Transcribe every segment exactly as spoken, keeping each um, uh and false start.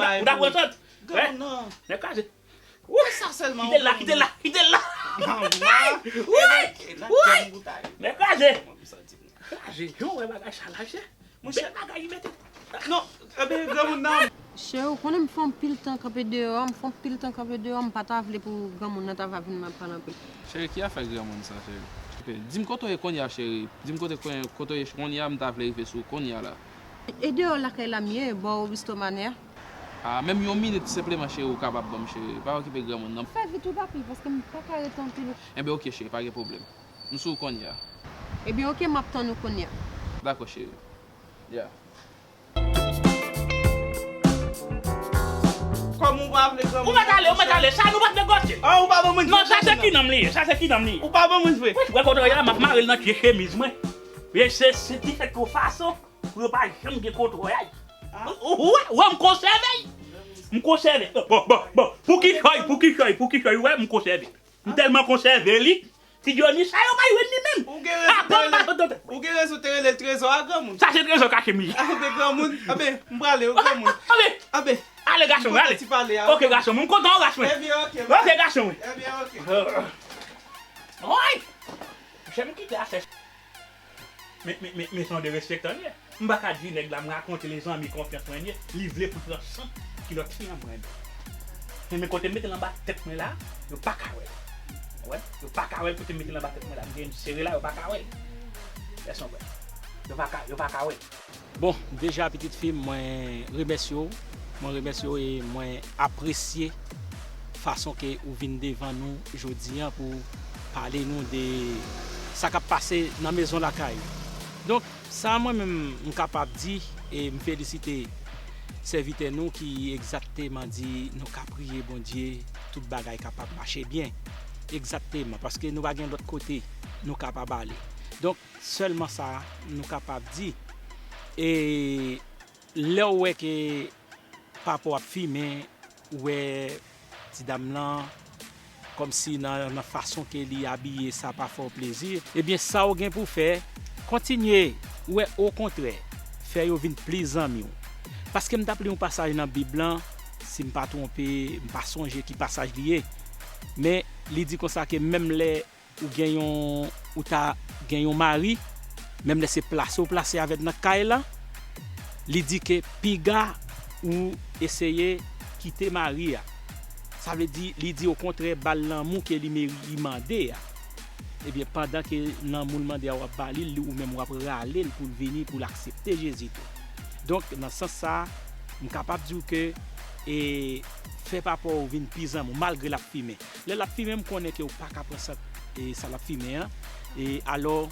Ou ta pran sant. Granmoun nan. Nèg kraze. Wouy, sa sèlman. Kite l la, kite l la, kite l la. Wouy, wouy. Nèg kraze. Kraze. Jan w wè bagay sa la, chè. Monchè. Bèl bagay li mete. Non, ebyen, granmoun nan. Cheri, ou konnen m fè yon pil tan kanpe deyò a, m fè yon pil tan kanpe deyò a, m pa ta vle pou granmoun nan ta va vin ap pale anpil. Cheri, ki afè granmoun sa, cheri? Ok, di m kote w ye kounye a, cheri. Di m kote, kote w ye kounye a, m ta vle rive sou ou kounye a la. E deyò lakay la m ye, bò Augusto Manè a. Ah, menm yon minit senpleman, cheri, ou kapab ban m, cheri. Pa okipe granmoun nan. Fè vit wi, papi, paske m pa ka rete anpil. Enben, ok, cheri, pa gen pwoblèm. M sou ou kounye a. Ebyen, ok, m ap tann ou kounye a. Dakò, cheri. Ya. Kòm ou pa vle granmoun. Ou mèt ale, ou mèt ale. Sa nou pa t negosye. Ah, ou pa ban mwen. Non, sa se kinanm li ye. Sa se kinanm li ye. Ou pa ban mwen vre. Wi, wè kote w ye a, m ap mare l nan pye chemiz mwen. Men se, se ti fèt yon fason pou yo pa janm gen kontwòl. Ah. Ou, ou, ou wè, ou wè m konsève l. M konsève. Bon, bon, bon. Pou kichòy, pou kichòy, pou kichòy, ou wè, m konsève. M tèlman konsève li. Ti Johnny sa yo pa jwenn li menm. Ou gen rezon te rele, ou gen rezon te rele l trezò a granmoun. Sa se trezò kache m ye. Anben granmoun, anben, m prale wi granmoun. Anben, anben, ale gason mwen, ale. Ti pale a. Ok gason mwen, m kontan w ras mwen. Ebyen ok. Ok gason mwen. Ebyen ok. Woy! Monchè m kite afè. Men, men, men, men se yon derespektan li ye. M pa ka di nèg la, m rakonte l e zanmi konfyans mwen ye, li vle pou l pran san kilòt fi an mwen. Men, men kote m mete l anba tèt mwen la, yo pa ka wè l. Ou wè? Yo pa ka wè l kote m mete l anba tèt mwen la. M gen m sere la, yo pa ka wè l. Lèson wè. Yo pa ka, yo pa ka wè l. Bon, deja pitit fi m, mwen remèsye w. Mwen remèsye w e mwen apresye fason ke ou vin devan nou jodi a pou pale nou de sa k ap pase nan mezon lakay ou. Donk, sa mwen menm m kapab di, e m felisite sèvitè nou ki egzakteman di nou ka priye Bondye, tout bagay kapab mache byen. Egzakteman, paske nou pa gen lòt kote nou kapab ale. Donk, sèlman sa nou kapab di. E lè w wè ke papa w ap fimen, ou wè ti dam lan kòmsi nan, nan fason ke li abiye sa pa fè w plezi, ebyen sa w gen pou fè, kontinye, ou wè okontrè, fè yo vin plis zanmi w. Paske m t ap li yon pasaj nan Bib lan, si m pa twonpe, m pa sonje ki pasaj li ye, men li di konsa ke menm lè ou gen yon, ou ta gen yon mari, menm lè se plase w plase avè l nan kay la, li di ke piga ou eseye kite mari a. Sa vle di, li di okontrè, ba l lanmou ke li meri-, li mande a. Ebyen, pandan ke lanmou l mande a w ap ba li l, ou menm w ap rale l pou l vini, pou l aksepte Jezi tou. Donk, nan sans sa a, m kapab di w ke, e, fè papa w vin pi zanmi w, malgre l ap fimen. Lè l ap fimen, m konnen ke w pa ka pran sa, e, sa l ap fimen an. E alò,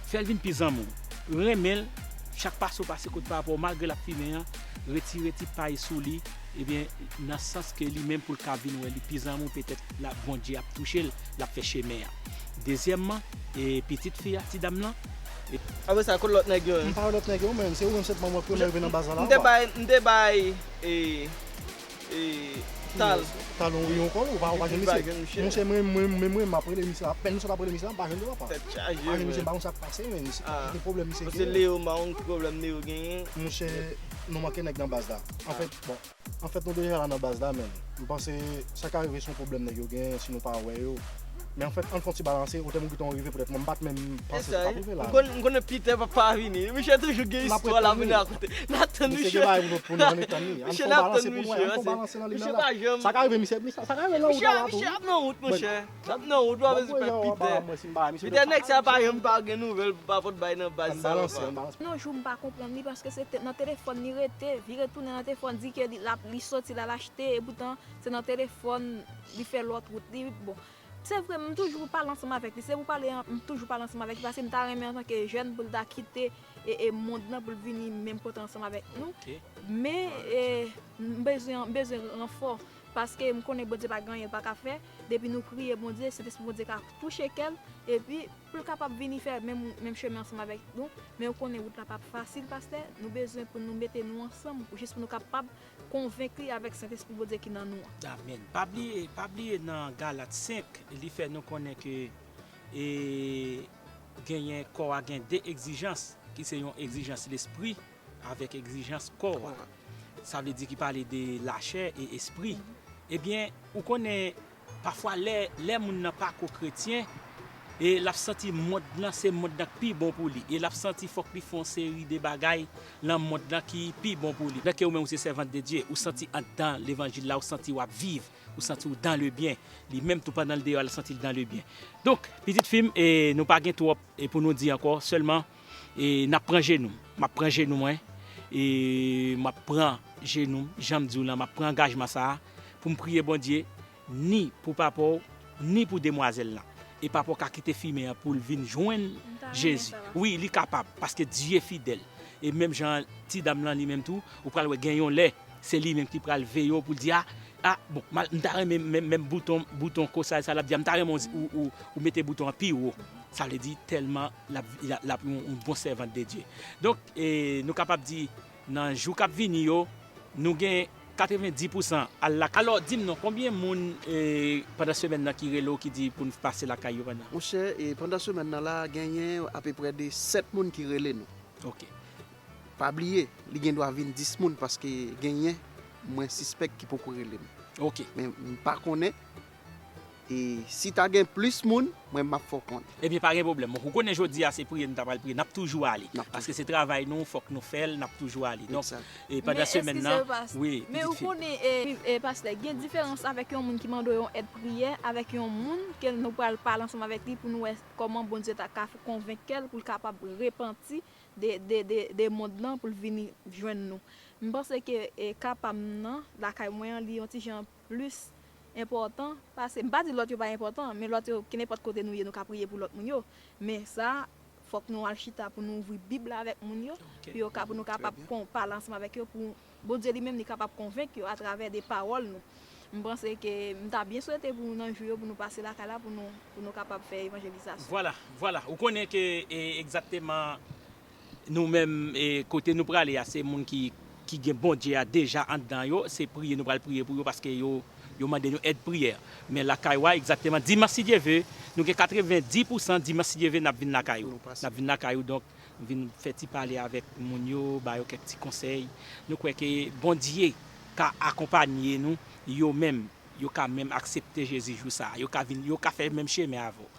fè l vin pi zanmi w. Renmen l, chak pase w pase kot papa w, malgre l ap fimen an, retire ti pay sou li, ebyen, nan sans ke li menm pou l ka vin wè li pi zanmi w, petèt la, Bondye ap touche l, l ap fè chemen an. Dezyèmman, e pitit fi a, ti dam lan, e apre sa, kot lòt nèg yo, hein? M pa wè lòt nèg yo, men se ou menm sèlman mwen premye rive nan baz la la. M te bay, m te bay, e, e, Tal. Talon wi ankò, ou pa, ou pa jwenn misye. Monchè, mwen, mwen, mwen, mwen, m ap rele misye, apèn m sot ap rele misye la, m pa jwenn li papa. Tèt chaje, m pa jwenn misye, m pa konn sa k pase, men misye, gen pwoblèm misye genyen. Leo, m pa konn ki pwoblèm Leo genyen. Monchè, nou manke nèg nan baz la. Anfèt, bon, anfèt, nou deja la nan baz la, men m panse sa ka rive se yon pwoblèm nèg yo genyen, si nou pa wè yo. Men anfèt, ann fè yon ti balanse, otè m gentan rive, poutèt mwen, m pa t menm panse sa t ap rive la. M konn, m konnen Peter p ap pa vini. Misye toujou gen istwa la pou n rakonte. N ap tann misye. Misye gen bagay pou nou, pou nou ann tann li. Ann fè yon balanse pou nou wè, ann fè yon balanse nan limyè la. Sa ka rive, misye, misye, sa ka rive nan wout la tou. Misye ap nan wout, monchè. L ap nan wout, w ap di Peter. Peter, nèg sa pa janm pa gen nouvèl pou pa pot bay nan baz sa yo pa. Non, jou m pa konprann li, paske se te, nan telefòn li rete, vire tounen nan telefòn, di ke li, l ap, li soti, l al achte, epoutan, se nan telefòn, li fè lòt wout li, bon. Se vre, m toujou pale ansanm avèk li. Se pou pale, m toujou pale ansanm avèk li, paske m ta renmen antanke jèn pou l ta kite, e, e, mond lan, pou l vini menm kote ansanm avèk nou. Men, e, m bezwen, m bezwen ranfò, paske m konnen Bondye pa gen anyen l pa ka fè. Depi nou priye Bondye, Sentespri Bondye ka touche kè l, epi pou l kapab vini fè menm, menm chemen ansanm avèk nou. Men ou konnen wout la p ap fasil, pastè. Nou bezwen pou nou mete nou ansanm, jis pou nou kapab konvenk li avèk Sentespri Bondye ki nan nou an. Amèn. Pa bliye, pa bliye nan Galat senk, li fè nou konnen ke, e, genyen kò a gen de egzijans, ki se yon egzijans lespri avèk egzijans kò a. Sa vle di ki pale de lachè e espri. Ebyen, ou konnen, pafwa lè, lè moun nan pa ko kretyen, e l ap santi mond lan se mond lan k pi bon pou li. E l ap santi fòk li fè yon seri de bagay nan mond lan ki pi bon pou li. Lè ke ou menm ou se sèvant de Dye, ou santi anndan levanjil la, ou santi w ap viv, ou santi w dans le bien. Li menm tou pandan l deyò, l santi l dans le bien. Donk, pitit fi m, e nou pa gen twòp e pou nou di ankò, sèlman, e n ap pran jenou. M ap pran jenou mwen, e m ap pran jenou m, jan m di w lan, m ap pran angajman sa a pou m priye Bondye, ni pou papa w, ni pou demwazèl lan. E papa w ka kite fimen an pou l vin jwenn Jezi. Wi, li kapab, paske Dye fidèl. E menm jan ti dam lan li menm tou, ou pral wè gen yon lè, se li menm ki pral veye w pou l di, a, a, bon, m ta renmen menm, menm bouton, bouton kosay sa l ap di a, m ta renmen ou, ou, ou, ou mete bouton an pi wo. Sa vle di tèlman l ap, l ap, l ap yon, yon bon sèvant de Dye. Donk, e, nou kapab di, nan jou k ap vini yo, nou gen katrevenndis pousan al lakay. Alò, di m non, konbyen moun, e, pandan semèn nan ki rele w, ki di pou n pase lakay yo pandan? Monchè, e, pandan semèn nan la, genyen apeprè de sèt moun ki rele nou. Ok. Pa bliye, li gen dwa vin dis moun paske genyen mwen sispèk ki poko rele m. Ok. Men m pa konnen. E si ta gen plis moun, mwen m ap fè w konnen. Ebyen, pa gen pwoblèm. Ou konnen jodi a se priye nou ta pral priye. N ap toujou ale. N ap toujou. Paske se travay nou, fòk nou fè l, n ap toujou ale. Donk, egzak, e pandan semèn nan, wi, pitit fi. Men ou konnen, e, e, pastè, gen diferans avèk yon moun ki mande w yon èd priyè, avèk yon moun ke nou pral pale ansanm avèk li pou nou wè kòman Bondye ta ka konvenk kè l pou l kapab repanti de, de, de, de mond lan pou l vini jwenn nou. M panse ke, e, ka pa m nan, lakay mwen an, li yon ti jan plis enpòtan pase, m pa di lòt yo pa enpòtan, men lòt yo, kenenpòt kote nou ye, nou ka priye pou lòt moun yo. Men sa, fòk nou al chita pou nou ouvri Bib la avèk moun yo, pou yo ka, pou nou kapab pale ansanm avèk yo, pou Bondye li menm li kapab konvenk yo atravè de pawòl nou. M panse ke m ta byen swete pou nou nan jou yo, pou nou pase lakay la, pou nou, pou nou kapab fè evanjelizasyon. Vwala, vwala. Ou konnen ke, e, egzakteman, nou menm, e, kote nou prale a, se moun ki, ki gen Bondye a deja anndan yo, se priye nou pral priye pou yo, paske yo, yo mande nou èd priyè. Men lakay ou a, egzakteman, dimanch si Dye ve, nou gen katrevenndis pousan dimanch si Dye ve, n ap vin lakay ou. N ap vin lakay ou, donk, vin fè ti pale avèk moun yo, ba yo kèk ti konsèy. Nou kwè ke Bondye ka akonpanye nou, yo menm, yo ka menm aksepte Jezi jou sa a. Yo ka vin, yo ka fè menm chemen avè w.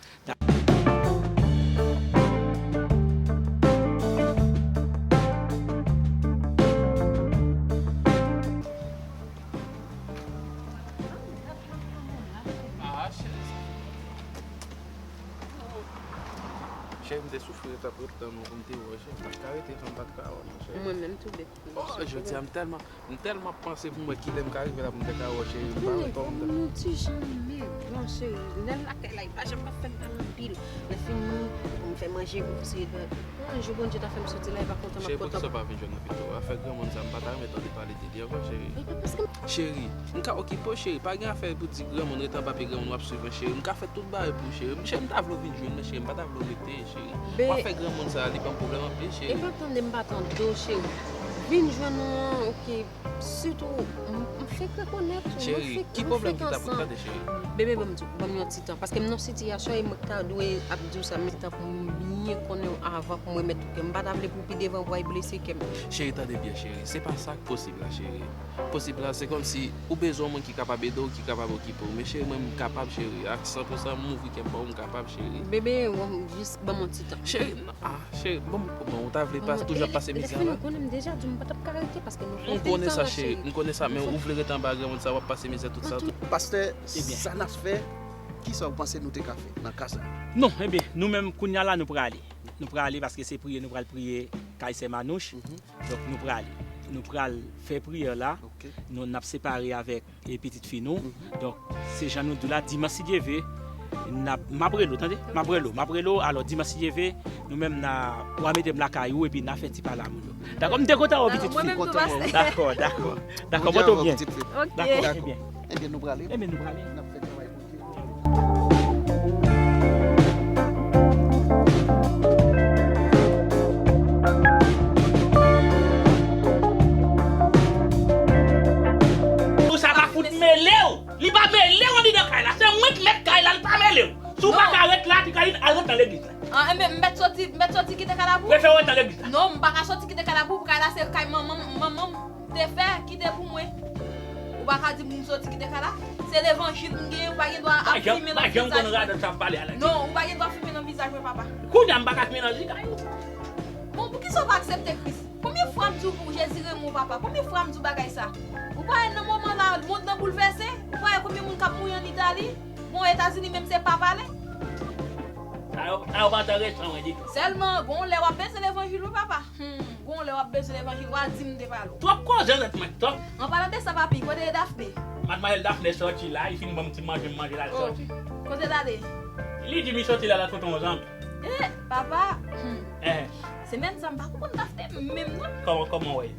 Cheri, m te soufri ret ap ret tann ou pou m te wè w, cheri. M pa t ka rete san m pa t ka wè w, non, cheri. Mwen menm tou, bebe. Oh, jodi a, m tèlman, m tèlman panse pou m wè kilè m ka rive la pou m te ka wè w, cheri. M pa wè w tonbe. Ou konnen, nou ti jan, men, bon, cheri, lè l lakay la, li pa janm ap fè m mal anpil. Lè fini, pou m fè manje pou w, cheri. Yon jou Bondye ta fè m soti la, e pa kontan m ap kontan. Cheri, poukisa w pa vin jwenn mwen pito? Afè granmoun sa, m pa ta renmen tande pale de li ankò, cheri. E pa paske m... Cheri, m ka okipe w, cheri. Pa gen afè pou di granmoun ret anba pye granmoun w ap swiv an, cheri. M ka fè tout bagay pou w, cheri. Cheri, m ta vle w vin jwenn mwen, cheri. M pa ta vle w rete, cheri. Be... W ap fè granmoun sa, li ban m pwoblèm anpil, cheri. E pa tande m pa tande w, cheri. Vin jwenn ou an, oke. Sitou, m, m fenk rekonèt ou, nou fenk, nou fenk ansanm. Cheri, ki pwoblèm ki ta pou tande, cheri? Bebe, ban m di w, ban m yon ti tan. Paske m nan sitiyasyon e mwen ki ta dwe ap di w sa, men se tankou m byen konnen w avan pou m remèt ou kè m. M pa ta vle pou pi devan pou w al blese kè m. Cheri, tande byen, cheri. Se pa sa k posib la, cheri. Posib la, se kòmsi ou bezwen yon moun ki kapab ede w, ki kapab okipe w. Men cheri, mwen, m kapab, cheri. Ak san pou san, m ouvri kè m ba w, m kapab, cheri. Bebe, w, jis ban m yon ti tan. Cheri, non, ah, cheri, bon, bon, ou ta vle pas, toujou ap pase mizè la? Lè fini, ou konnen m deja di w m pa t ap ka rete paske nou fè anpil tan ansanm. M konnen sa, cheri, m konnen sa, men ou vle rete anba granmoun sa, w ap pase mizè tout sa tou. Pastè, sa n ap fè, kisa w panse nou te ka fè nan ka sa? Non, ebyen, nou menm, kounye a la, nou prale. Nou prale paske se priye, nou pral priye kay sè Manouch. Donk, nou prale. Nou pral fè priyè la. Nou, n ap separe avèk e pitit fi nou. Donk, se jan nou di w la, dimanch si Dye ve, n ap, m ap rele w, tande? M ap rele w, m ap rele w. Alò, dimanch si Dye ve, nou menm n a, w a mete m lakay ou, epi n a fè ti pale a moun yo. Dakò, m te kontan wè w, pitit fi. Mwen menm tou, pastè. Dakò, dakò. Dakò, pote w byen. Dakò, ebyen. Ebyen, nou prale. Ebyen, nou prale. N ap fè travay Bondye. Pou sa pa fout mele w. Li pa mele w andidan kay la. Se mwen ki mèt kay la, li pa mele w. Si w pa ka ret la, Tikarin, al ret nan legliz la. Ah, enben, m mèt soti, m mèt soti kite kay la pou ou? Prefere w ret nan legliz la. Non, m pa ka soti kite kay la pou ou, pou kay la se kay manman m, manman m. Te fè, kite pou mwen. Ou pa ka di m soti kite kay la. Se levanjil m genyen, ou pa gen dwa ap fimen nan vizaj mwen. Non, ou pa gen dwa fimen nan vizaj mwen, papa. Kounye a m pa ka fimen nan vizaj ou. Bon, poukisa w pa aksepte Kris? Konbyen fwa m di w pou Jezi renmen w, papa? Konbyen fwa m di w bagay sa? Ou pa wè nan moman la, mond lan boulvèse? Ou pa wè konbyen moun k ap mouri ann Itali? Bon, Etazini menm se pa pale. Sa yo, sa yo pa enterese mwen ditou. Sèlman, gon lè w ap bezwen levanjil wi, papa. Hmm, gon lè w ap bezwen levanjil, w a di m te pale w. Twòp koze nan tèt mwen, twòp. An palan de sa, papi, kote Dafne? Madmwazèl Dafne sòti la, li fin ban m ti manje, m manje la, l sòti. Kote l ale? Li di m li sòti la, l al kote yon zanmi. Eh, papa. Hmm. Eh. Semèn sa, m pa konprann Dafne menm non. Kòman, kòman w wè?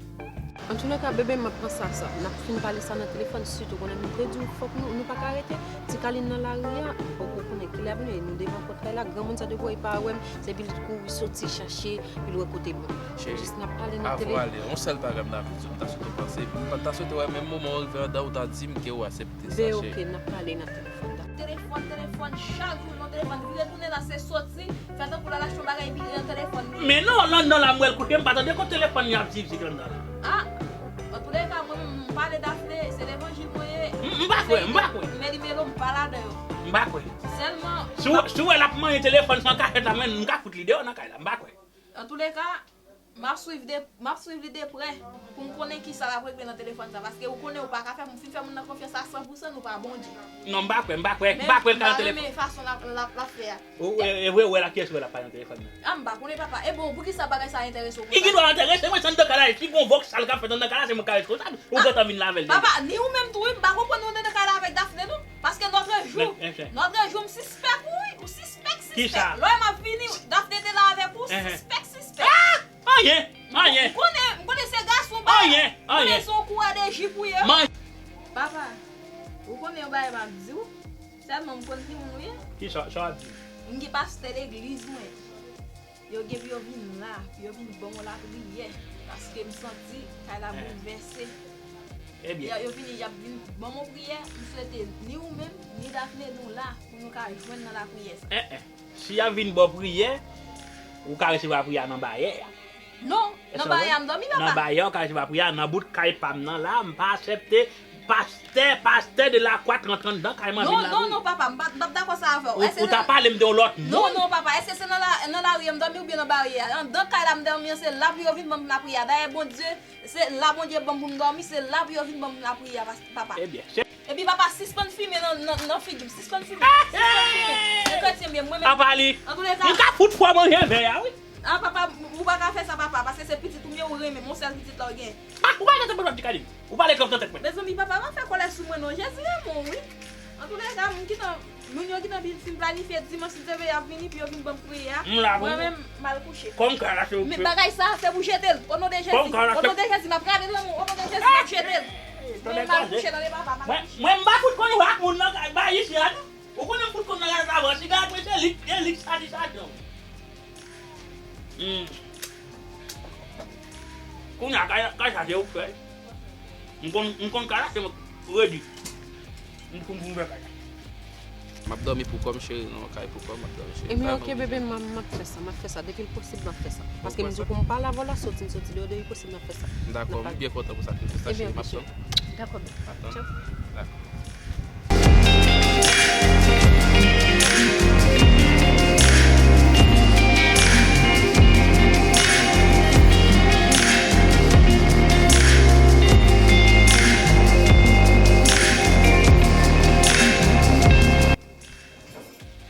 Antouleka, bebe, m ap panse a sa. N ap fin pale sa nan telefòn, sitou konnen m te di w fòk nou, nou pa ka rete. Ti Kalin nan lari a, m poko konnen kilè ap vini, nou devan pòt kay la, granmoun sa depi w wè li pa wè m, se epi l kouri soti chache, epi l wè kote m. Cheri, jis n ap pale nan tele. Avan w ale, yon sèl bagay m ta vle di w, m ta swete w panse, m pa ta swete wè menm moman w rive anndan, ou ta di m ke w aksepte sa, cheri. Be, oke, n ap pale nan telefòn. Telefòn, telefòn, chak jou yon telefòn, vire tounen la, se soti. Fè tankou l al achte yon bagay epi li nan telefòn li. Men non, l anndan la m wè l kouche, m pa tande kot telefòn li ap zigzig anndan la. Ah, antouleka, mwen menm, m pale Dafne, se levanjil mwen ye. M, m pa kwè, m pa kwè. Men li melo, m pa ladan yo. M pa kwè. Sèlman. Si w, si w wè l ap manyen telefòn san kachèt la, mwen, m ka fout li deyò nan kay la, m pa kwè. Antouleka, M ap swiv de, m ap swiv li de prè pou m konnen kisa l ap regle nan telefòn sa, paske ou konnen ou pa ka fè, fin fè moun nan konfyans a san pou san, nou pa Bondye. Non, m pa kwè, m pa kwè, m pa kwè l ka nan telefòn. Men m pa renmen fason l ap, l ap, l ap fè a. Ou, e, e vre, ou wè l ak kiyès ou wè l ap pale nan telefòn nan? Ah, m pa konnen, papa. E bon, poukisa bagay sa enterese w konsa? Li gen dwa enterese mwen, se anndan kay la, si gon vòksal k ap fèt anndan kay la, se mwen k ka responsab. Ou gentan vin lavel deja. Papa, ni ou menm tou, wi, m pa konprann ou anndan kay la avèk Dafne, non. Paske lòtrejou, lòtrejou, m sispèk ou, wi, ou sispèk, sispèk. Lè m ap vini, Dafne te la avèk ou, sispèk, sispèk. Ah! Anyen, anyen. M konnen, m konnen se gason, ba. Anyen, anyen. M konnen se yon kourè de jip ou ye. Papa, ou konnen yon bagay m ap di w, sèlman m konn ki moun ou ye. Kisa, sa w ap di? M gen pastè legliz mwen. Yo gen pou yo vin la, pou yo vin ban w lapriyè, paske m santi kay la boulvèse. Ebyen. Yo, yo vini, y ap vin ban m yon priyè, m swete ni ou menm, ni Dafne, nou la, pou nou ka jwenn nan lapriyè sa. En, en. Si y ap vin ba w priyè, ou ka resevwa priyè a nan bayè a. Non, nan bayè a m dòmi, papa. Nan bayè a, ou ka resevwa priyè a, nan bout kay pa m nan la, m pa aksepte pastè, pastè de la kwa t rantre anndan kay mwen vin la. Non, non, non, papa, m pa, m p ap dakò sa avè w. Ou, ou ta pale m de yon lòt moun. Non, non, papa, èske se nan la, nan lari a m dòmi oubyen nan bayè a? Anndan kay la m dòmi an, se la pou yo vin ban m lapriyè a. Dayè, Bondye, se la Bondye ban m pou m dòmi, se la pou yo vin ban m lapriyè a, pas-, papa. Ebyen, se Epi papa, sispann fimen nan, nan, nan figi m, sispann fimen, sispann fimen. E kretyen m ye, mwen menm. Apa li. Antouleka. M ka fout fò manje vè a, wi. Ah, papa, ou pa ka fè sa, papa, paske se pitit ou m ye, ou renmen m, yon sèl pitit la ou gen. Ah, ou pa gentan pran ti Kalin. Ou pale twòp nan tèt mwen. Mezanmi, papa, pa fè kòlè sou mwen non. Jezi renmen w, wi. Antouleka, m gentan, moun yo gentan fin planifye dimanch, si Dye vle, y ap vini, pou yo vin ban m priyè a. M la pou ou. Mwen menm, m al kouche. Kòm kay la se ou ki fè. Men bagay sa, se pou jete l. O non de Jezi. O non de Jezi, m ap rale l nan men w. O non de Jezi, m ap jete l. Mwen, m al kouche tande papa, m al kouche. Mwen, mwen, m pa fout konn ou ak moun nan kay, ba ayisyen an, non. Ou konnen m fout konn nan kay sa avan, siga ak mwen se lik, e lik satisfaksyon. Hmm. Kounye a, kay, kay sa se ou k fè. M konn, m konn kay la, se mwen k redi. M konn pou m fè kay la. M ap dòmi pou kò m, cheri, nan yon kay pou kò m, m ap dòmi, cheri. Ebyen, oke, bebe, m, m ap fè sa, m ap fè sa. Depi l posib, m ap fè sa. Paske m di w pou m pale avè w la, soti, m soti deyò, depi l posib, m ap fè sa. Dakò, m byen kontan pou sakrifis la, cheri, m ap tann. Dakò, bebe. Tchao. Dakò.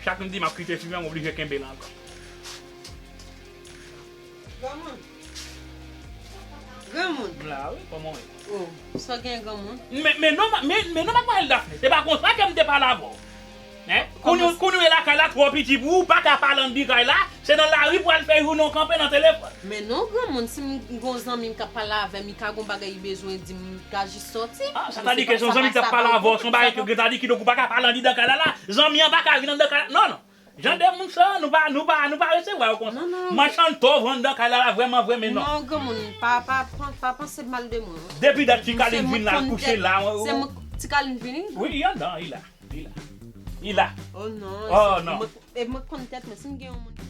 Chak m di m ap kite fimen, m oblije kenbe l ankò. Granmoun. Granmoun. M la wi, kòman w ye? Oh, sa w gen granmoun? Men, men non, men, men non, madmwazèl Dafne, se pa konsa ke m te pale avè w. Hein? Kounye, kounye w ye lakay la twò piti pou ou, ou pa ka pale anndan kay la, se nan lari pou al fè jounen w kanpe nan telefòn. Men non, granmoun, si m gon zanmi m k ap pale avè m, li ka gon bagay li bezwen di m, m ka jis sòti. Ah, sa ta di ke se yon zanmi k t ap pale avè w, se yon bagay ke, sa ta di kidonk ou pa ka pale anndan kay la la, zanmi an pa ka vin anndan kay la, non, non. Jan de moun sa, nou pa, nou pa, nou pa resevwa yo konsa. Non, non. Machann tòv anndan kay la, la, vrèman, vrèman, non. Non, granmoun, pa, pa, pa, pa panse mal de mwen. Depi dat Ti Kalin vin la, l kouche la. Se mwen, Ti Kalin vini? Wi, li anndan, li la. Li la. Li la. Oh non, oh non. E mwen konn tèt mwen, si m gen yon moun.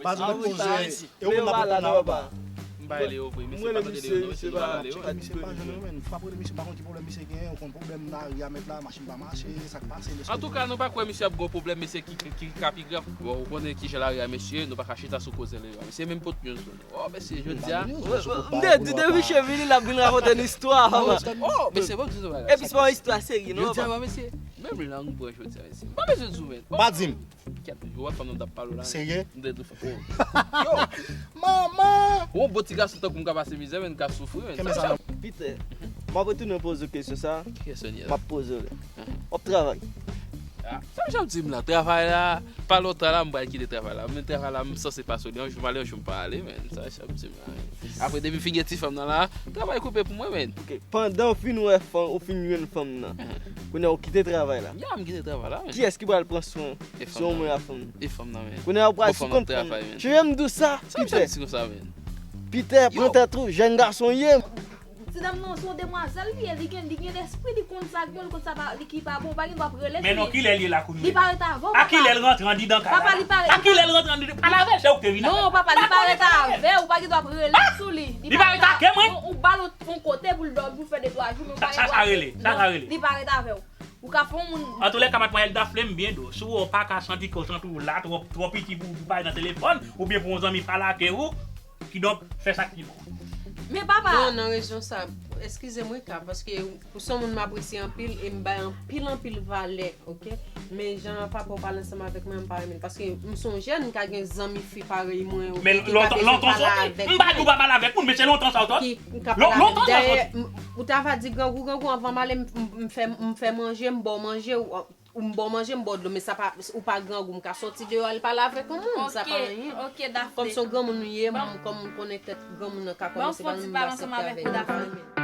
Pa di nou poze. E ou menm pa pran nan ou pa. M pa rele yo vre, mesye pa tande Leo non, mesye nou pa rele yo. Misye pa jwenn nou, men. Fwa pou misye pa konn ki pwoblèm misye genyen, ou konn pwoblèm lari a mèt la, machin pa mache, sa k pase, lè Antouka, nou pa kwè misye ap gon pwoblèm, mesye, ki, ki, ki ka pi grav. Bon, ou konnen kijan lari a, mesye, nou pa ka chita sou koze Leo a. Mesye menm pot news pou nou. Oh, mesye, jodi a. M te di depi misye vini, l ap vin rakonte n istwa, papa. Oh, mesye, bon, di nou bagay. Epi se pa yon istwa serye, non, papa. Jodi a, mesye, menm lang m pran jodi a, mesye. M pa bezwen di w, men. Pa di m. Kèt, ou wè fanm nan m t ap pale w la? Serye? M te di w fanm. Yo! Manman! Ou yon bon ti gason tankou m ka pase mizè, men, ka soufri, men. Kenbe sa. Peter, m ap retounen poze w kesyon sa. Ki kesyon li a? M ap poze w li. W ap travay? Ah, sa misye ap di m la? Travay la, pa lontan la, m pral kite travay la. Men travay la, m sanse pase w li yon jou m ale, yon jou m pa ale, men. Sa misye ap di m la, men. Apre, depi figi ti fanm nan la, travay koupe pou mwen, men. Ok, pandan w fin wè fanm, ou fin jwenn fanm nan, kounye a ou kite travay la. Ya, m kite travay la, men. Kiyès ki pral pran swen, swen mwen a fanm nan? E fanm nan, men. Kounye a ou pral sou kont fanm nan. Cheve m dou sa, Peter. Peter, pran tèt ou, jèn gason w ye. Ti dam nan se yon demwazèl li ye, li gen, li gen lespri, li konn sa k bon, li konn sa pa, li ki pa bon, ou pa gen dwa ap rele sou li. Men non, kilè l ye la kounye a? Li pa ret avè w, papa. A kilè l rantre andidan kay la? Papa, li pa ret. A kilè l rantre andidan? A lavèl, se ou k te vin nan kay la. Non, papa, li pa ret avè w, ou pa gen dwa ap rele sou li. Li pa ret avè mwen? Non, ou ba l yon kote pou l dòmi, pou l fè de twa jou, men ou pa gen dwa ap rele. Sa, sa rele? Sa sa rele? Li pa ret avè w. Ou ka fè yon moun. Antouka, madmwazèl Dafne, m byen dou. Si w pa ka santi ke w santi w la twò, twò piti pou, pou pale nan telefòn, oubyen pou yon zanmi pale ak ou, kidonk, fè sa k pi bon. Men papa. Bon, nan rezon sa, eskize m wi, Ka, paske ou se yon moun m apresye anpil e m bay anpil, anpil valè, ok? Men jan papa w pale ansanm avèk mwen, m pa renmen l. Paske m se yon jèn, m ka gen zanmi fi parèy mwen, ok, ki ka bezwen pale avèk mwen. Men lontan, lontan sa w te, m pa di w pa pale avèk moun, men se lontan sa w te. Ki, m ka pale avèk. Dayè, m, ou ta va di grangou, grangou, anvan m ale, m, m, m fè, m fè manje, m ba w manje, ou, ou m ba w manje, m ba w dlo, men sa pa, ou pa grangou, m ka sòti deyò al pale avèk yon moun, sa pa anyen. Ok, ok, Dafne. Kòm se yon granmoun ou ye, m, kòm m konnen tèt granmoun nan ka kòmanse, pa menm m aksepte avèk li, m pa renmen.